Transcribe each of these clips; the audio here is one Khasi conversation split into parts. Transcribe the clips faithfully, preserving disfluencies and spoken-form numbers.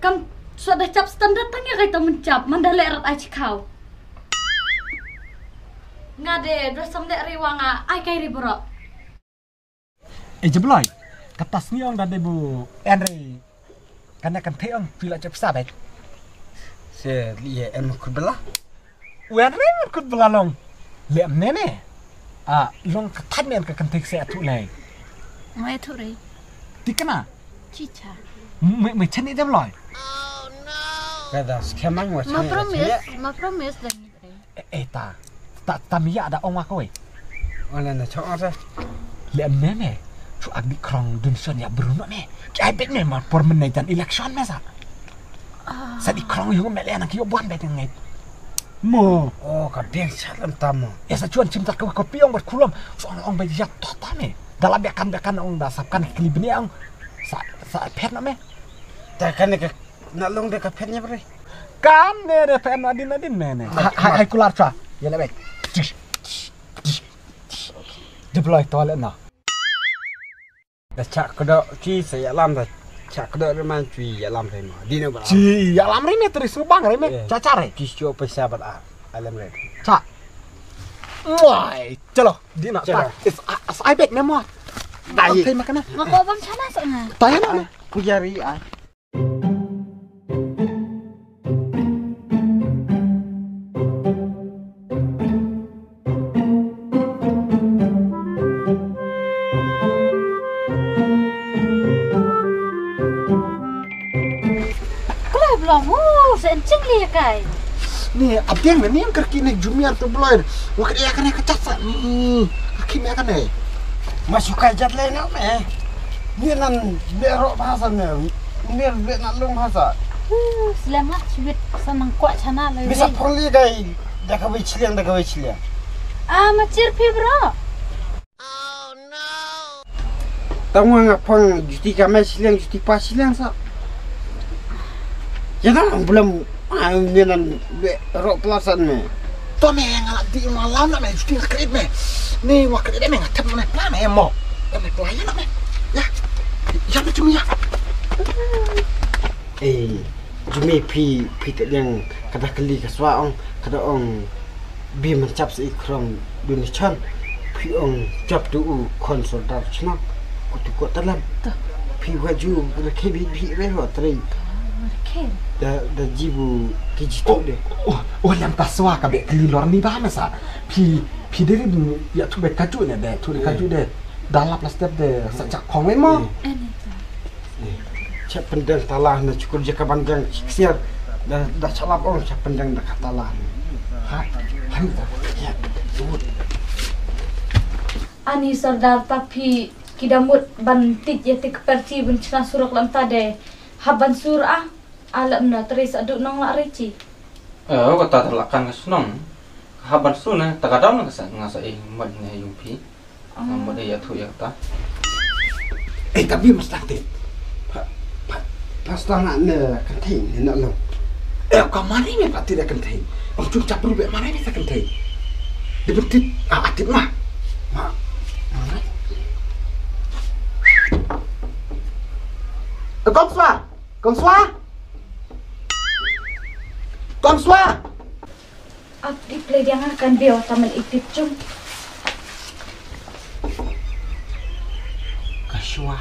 Kam shuwa da chap standard tang ïa kaei ta mynchap man da leh rat ai chikhaw. Nga de dwa sam leh ri wa nga ai kai ri bro. E Jabloi, kata sngi ong da dei bu en ri. Kane kan thei ong phi la chap sa bet. Se li en khut bela. Wen re wen kut bla long. Le am ne ne. A long ka thad men ka kan thik se athu le. Mai thu re. Ti kana. Chicha. Mai mai chani dem loi. Ka da skemang wa Ma chani. Promise, ma promise da ni re. E ta. Ta ta mi ya da ong wa koi. Ona na chong ata. Le am ne ne. Chu ak di krong dun son ya bruno ne. Ki ai bet ne ma por men ne jan election me sa. Sa di krong yung me le na ki yo buan bet ngai. Mo. Oh, ka biang chat lam ta mo. Ya sa chuan chim tat ka kopi ong bat kulom. So ong ong bet ya to ta me. Dala biakan biakan ong da sap kan kli bni ong. Sa sa phet na me. Ta kan ka na long de ka phet nya bre. Kan ne de phet na din na din me ne. Hai hai kular cha. Ya le bet. Deploy to le na. Da chak kdo ki sa ïalam da chak kdo re man chui ïalam re ma. Dino ba. Chi ïalam re me tri su bang re me. Cha cha re. Ki chu pesa ba a. Alam re. Cha. Wai, chalo. Dino ta. Is is I bet me mo. Dai. Thei ma kana. Nga ko bam chana sa nga. Ta ya na. Pujari ai. Kala bla mo sen ching li kai. Ni abdiang ni yang kerki ni jumiar tu bloir. Waktu ya kan ka chasa. Kerki me kan eh. Masuk kai jat le na me. Ni nan bero bahasa me. Mir bit na long hasa. Selamat sibit sanang kwah chana le. Bisa poli dai da ka wei chiliang da ka wei chiliang. Ah, machir phi bro. Tang wa nga pang juti ka mai chiliang juti pa chiliang sa. Ya na bulam ngenan be ro plasan me. To me nga la di ma lam na me juti nga krit me. Ni wa krit me nga tep me pla me mo. Ya me pla ya na me. Ya. Ya me chumi ya. Eh, jumi phi phi te deng kada kali ka swa ong kada ong bi man chap sa i krong dun chan phi ong chap tu u kon sordar chna ku tu ko talam phi wa ju re ke bi bi re ho tre da da jibu ki jitu de. Oh, oh, lam ta swa ka be kali lor ni ba masa. Phi phi de ri ya tu be kaju ne de tu de kaju de. Dalap la step de sa chak khong mo. Cha pendeng tala na chukur je ka bandeng ksiar da da chalap ong cha pendeng da ka tala. Ha, ha ni ta. Ya, tut. Ani sordar ta phi ki da mut ban tij ya tik perchi bun chna surok lam ta de. Ha ban sur a, a lam na tris adu nong la rechi. Eh, ka ta la kan ka snong. Ha ban sur na ta ka daw na ka sa nga sa eh mat ne yung phi. Nga mut ïa thu ïa kata. Eh, tapi mesti tip. Pa pa pa stang ne kan thei ne na lo. Eh, ka mari me pa ti da kan thei. Ong chung chap ru be mari me ta kan thei. Di betit a atit ma. Ma. Kong swa. Kong swa. Kong swa. Ap di play dia nga kan bio taman ipit chung. Kashwa.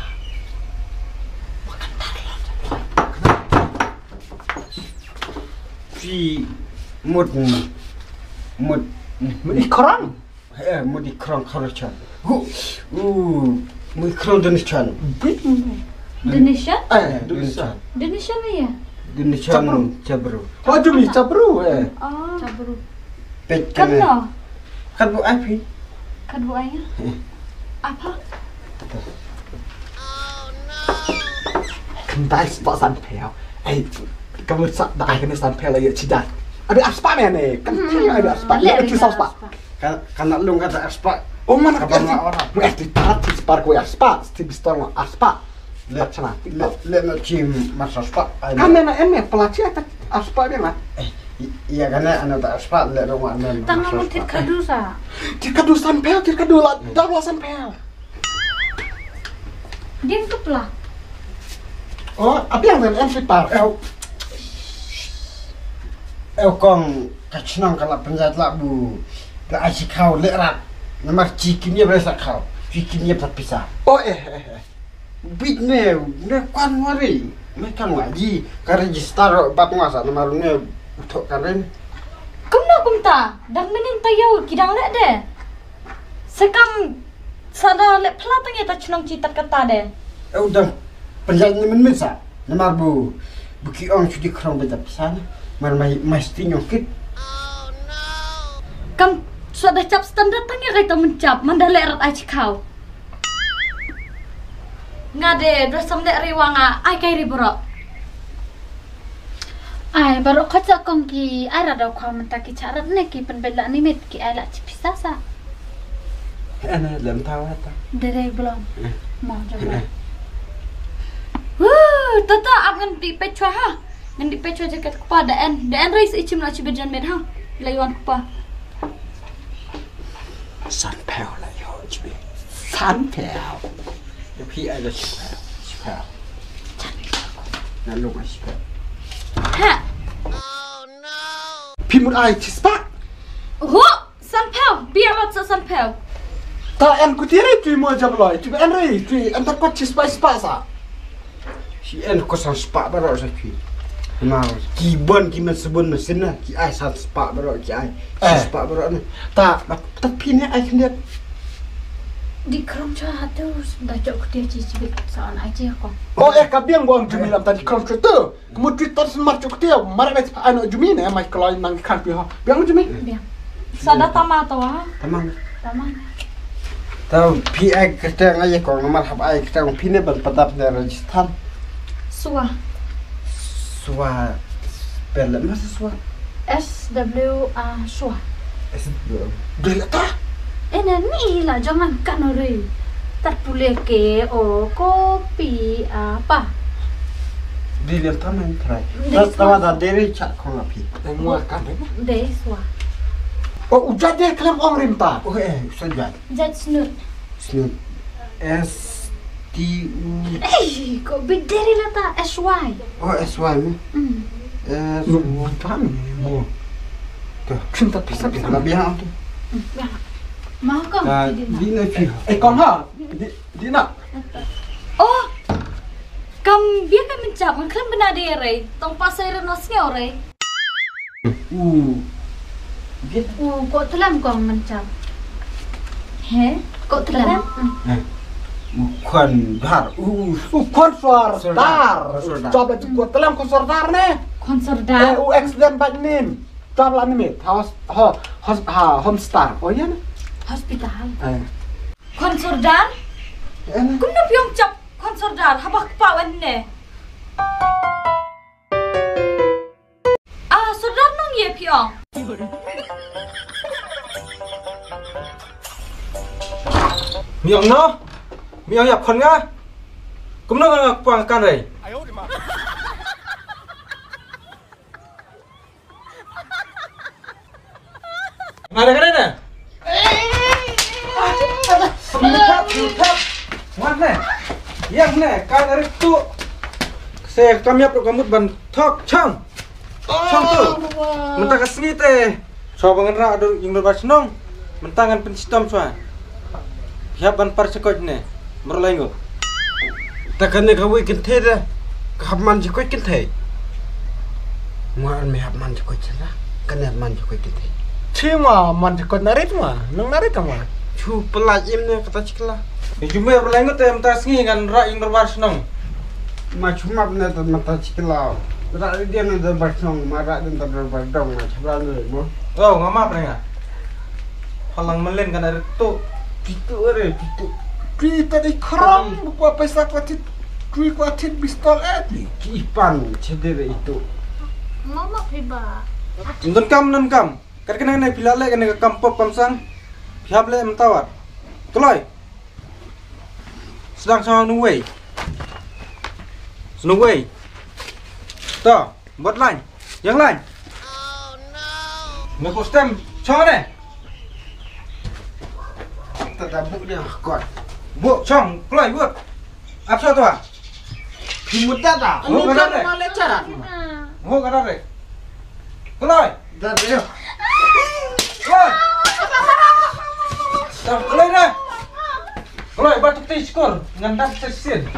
Pi mut mut mut ikrang. Eh, mut ikrang kharachan. Hu. U mut ikrang dan chan. Bit. Indonesia? Eh, Indonesia. Indonesia me ya? Indonesia. Chabru. Chabru. Oh, jumi chabru eh. Oh. Chabru. Pet kan no. Kan bu ai phi. Kan bu ai ya? Apa? Kan dai spot san phe. Ai, kamu sa dai kan san phe la ya chidan. Abi aspa me ne. Kan phe abi aspa. Ya tu sa spa. Kan kan lung kata aspa. Oh mana ka phe. Mu esti tat spar ko aspa. Sti bistor aspa. Le chana. Le le na chim masaspa. Kan na em ya pelaci atas aspa dia mah. Iya kan ana ta aspa le dong wa men. Tang amun tit kadu sa. Tit kadu san pel, tit kadu la, dak la san pel. Din tu pela. Oh, abiang dan en slipar. Ew. Ew kong, ka chnong ka la pynjat la bu. Da ai chi khaw le rat. Namar chi kim yep re sa khaw. Chi kim yep sa pisa. Oh, eh, eh, eh. Bit ne, ne kwan wari. Me kan wa ji, ka register ro bap ngwa sa namar ne u thok kan ren. Kumno kumta, dang mynnin ta yow ki dang leh de. Sekam sa da leh phla tang ïa ta chnong chi tat kata de. Ew dang pynjat ne mynmin sa. Namar bu, bu ki ong shu di khrong beta pisa ne. Mar mai, mai sting ong kit. Kam sa da chap standard tang ïa kai ta mynchap, man da leh rat ai chi khaw. Nga de, dra sam de ri wa nga, ai kai ri bro. Ai, bro, khat sa kong ki, ai ra da khwa mynta ki cha rat ne ki pynbeit la ni mit ki ai la chi pisa sa. Ene lem ta wa ta. De re blom. Eh. Mo jo. Eh. Woo, tata ap ngan di pechwa ha. Ngan di pechwa jaket kpa da en, da en rais ichim la chi bejan met ha. La yuan kpa. San phew la ïoh jubit. San phew. Ïa phi ai da shi phew. Shi phew. Na lung ai shi phew. Ha. Phi mut ai chi spah. Ho, san phew. Biang lot sa san phew. Ta en kuti re tui mo jab loi. Tui en re tui en ta kot chi spah spah sa. Shi en ko san spah baroh sa phi. Na ki bon ki men sebun mesin na ki ai san spah baroh ki ai. Shi spah baroh na. Ta ta phi ne ai khyndiat. Di krong cha hatu da jok dia chi chi bit sa an ai chi ko. Oh eh ka biang bom jumi lam ta di krong cha tu. Kemu tweet tan sen mar chok dia mar ai ai no jumi ne mai kloi nang kan phi ha. Biang jumi. Biang. Sa da tama to ha. Tamang. Tamang. Tau phi ai kyrteng ai ko namar hap ai kyrteng phi ne ban padap ne Rajasthan. Swa. Swa. Pel mas swa. S W A swa. S W A. Dela ta. Ene ni la jangan kanori. Tat pule ke o kopi apa. Di liam ta men trai. Dei swa. Tawa da deri chak kong api. Dei mua kan dei. Dei swa. Oh uja de klem ong rim ta. Oh eh uja. Jat snut. Snut. S T U. Eh, ko bideri la ta S Y. Oh, S Y ni. Hmm. S Y. Mo. Tuh. Cinta pisa pisa. Lebih yang tu. Hmm, ya. Mau kau. Di na fi. Eh, kau ha. Di di na. Oh. Kam bia kan mencap, kan kena benda dere. Tong pasai renos ngau re. U. U ko telam ko mencam. He? Ko telam. Eh. U khon dar. U. U khon sordar. Sordar. Coba ko telam khon sordar ne. Khon sordar. Eh, u accident bad nim. Coba la nim. Hos ho hos ha homestar. Oh ya ne. Hospital. Eh. Khon sordar. Eh. Kumno piong cap khon sordar haba kpa wan ne. Ah, sordar nong ye phi ong. Mi ong no? Mi ong ya khon nga. Kumno nga kwang kan rei. Nga da kane na. Wan ne. Yang ne ka dari tu. Se kam yap ka mut ban thok chang. Chang tu. Mynta ka sngi te. Shuwa ba ngan rah dur ïing dur bar shnong. Mynta ngan pynshitom shuwa. Phi hap ban par shakoj ne. Mar lai ngut. Ta kane ka wei kynthei da. Ka hap man shakoj kynthei. Ngwa an me hap man shakoj sha. Kane hap man shakoj kynthei. Chi ngwa man shakoj narit ngwa. Nang narit ngwa. Chu pynlait im ne kata chikla. Ïa jumbe mar lai ngut te mynta sngi ngan rah ïing dur bar shnong. Ma chumap ne ta mata chikla. Ra ri dia ne ta bar shnong, ma ra den ta bar bar dong ma chapra ne mo. Oh, nga map re nga. Halang melen kan ari tu. Pitu are, pitu. Pi ta di kram, kwa paisa kwa tit. Tui kwa tit pistol eh ti. Ki pan chedere itu. Mama priba. Nun kam, nun kam. Kat kene ne pila le kene kam pop kam sang. Pihap le mtawat. Kloi. Sedang sama nungwei. Senungwei. To, buat lain. Yang lain. Nggak kostem, chong ne. Tata buk dia kot. Buk chong, kloi buk. Apa tu ah? Ki mut da da. Ani da ma le charat ma. Ho ka da re. Kloi. Da re. Kloi. Da kloi re. Kloi ba tu ti skor ngan da te sin.